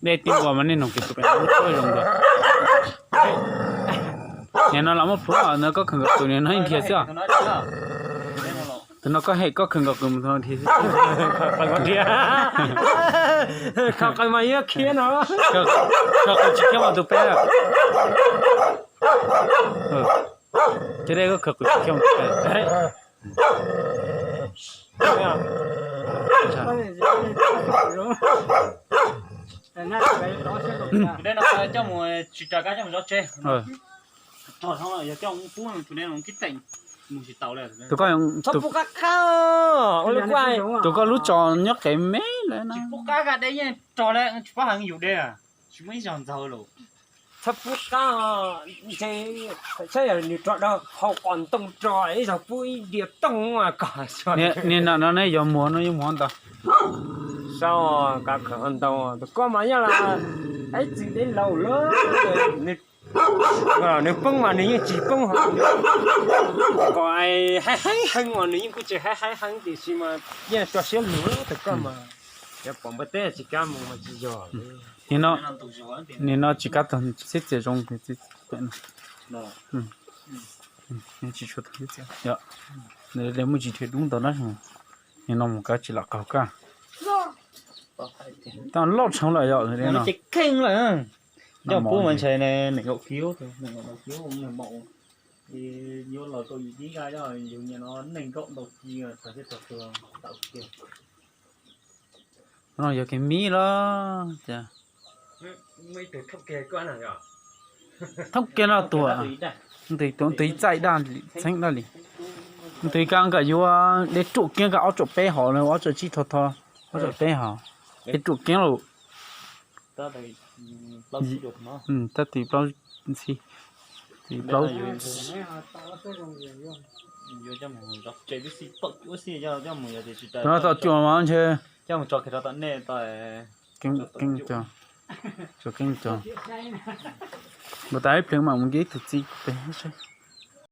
Dej tib npua mas nej nug kuv tus pem no lub suab zoo dua. Nim no los muab plhuav no koj khawm nkaus tus nim no ib nrhiav xwb os. Tus no koj hem koj khawm nkaus tus no nrhiav xwb. Khaws mas yuav khiav no. Khaws tsis khiav mas tus pem. Ces dej koj khawm tsis khiav mas tus pem. Tus koj, tus koj, tus koj lub tso nyob qev me lawm na. Txhob pub qab, ntshe saib yog nws rov rau hauv qos ntoo rau ib zaug pub ib diav tooj kom. Nim no no ne yog muag no yuav muag ntau. Saib kav khawm ntau tus koj mas yog las ib txwm deb laus lawm. Nws poob mas nws yeej tsis poob hos, kom haib haib heev os nws yeej kuj tsis haib haib heev tiam sis mas yeej tso siab lug tus koj mas. Yog pom npua teb tsis kam mus mas tsis yog. Nim no tsis kam tag xib txias zoo. Tsis tshua tag xib txias, nws muaj tsis dhia dub ntau na. Nim no mus kav tsis lam qaug kab. Tau loj tshauv lawm yom. Ces kheej lawm. Coj pub mas ntshe nees nkaum kis, nees nkaum kis, yuav los rau yim tib nqa yog yus nyiam no nees nkaum ntau kis txog thiab txog tuag tawm kiag. No yog kev mib los cas? Thoob kiag no tuag, tus ib txaij daj li, txheeb daj li. Tus ib kab nkawd yuav dej ruam kiag nkawd ob tsoom peb hov, ob tsoom tsib tho tho, ob tsoom peb hov, dej ruam kiag lawm. Tab tis plaub ntxhi, tis plaub. Tus no tom cuam mas ntshe. Keeb, keeb, keeb co. Npau tas ib pleev mam mus nce ib tug txiv pem saib.